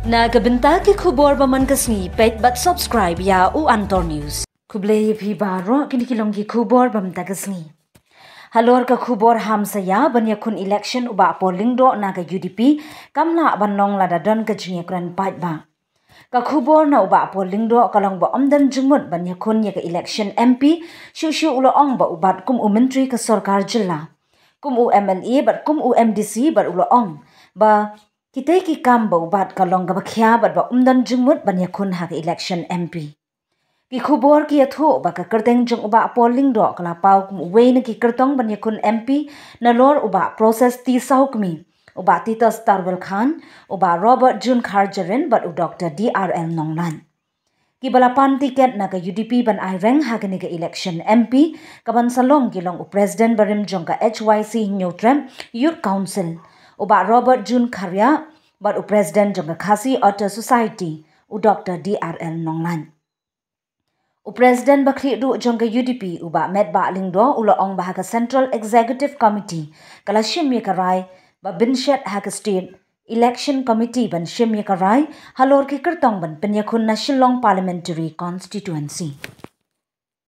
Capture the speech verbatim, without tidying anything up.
Na ka bynta ki khubor ba man ka sngi, peit bad subscribe ïa U Antor News. Khublei ïa phi baroh, kine ki long ki khubor ba mynta ka sngi. Halor ka khubor hamsaïa ban ïakhun election u Bah Paul Lyngdoh na ka U D P, kam lah ban long lada don ka jingïakren paidbah. Ka khubor na u Bah Paul Lyngdoh ka long ba ym don jingmut ban ïakhun ïa ka election M P, shuh shuh u la ong ba u bat kum u myntri ka sorkar jylla, kum u M L A bad kum u M D C, bad u la ong ba kitei ki kam ba u bat ka long kaba khia bad ba ym don jingmut ban ïakhun ha ka election M P. Ki khubor ki ïathuh ba ka kyrteng jong u Bah Paul Lyngdoh ka la paw kum uwei na ki kyrtong ban ïakhun M P nalor u Bah Proses T Sawkmie, u Bah Titus Tarwelkhan, u Bah Robert June Kharjahrin bad u Doctor D R L Nonglait. Kiba la pan tiket na ka U D P ban aireng ha kane ka election M P kaban sa long ki long u President barim jong ka H Y C Hynñiewtrep Youth Council, u Bah Robert June Kharjah, bad u President jong ka Khasi Authors' Society, u Doctor D R L Nonglait. U President ba khlieh duh jong ka U D P, u Bah Metbah Lyngdoh, u la ong ba ha ka Central Executive Committee ka la shim ïa ka rai ba bynshet ha ka State Election Committee ban shim ïa ka rai halor ki kyrtong ban pynïakhun na Shillong Parliamentary Constituency.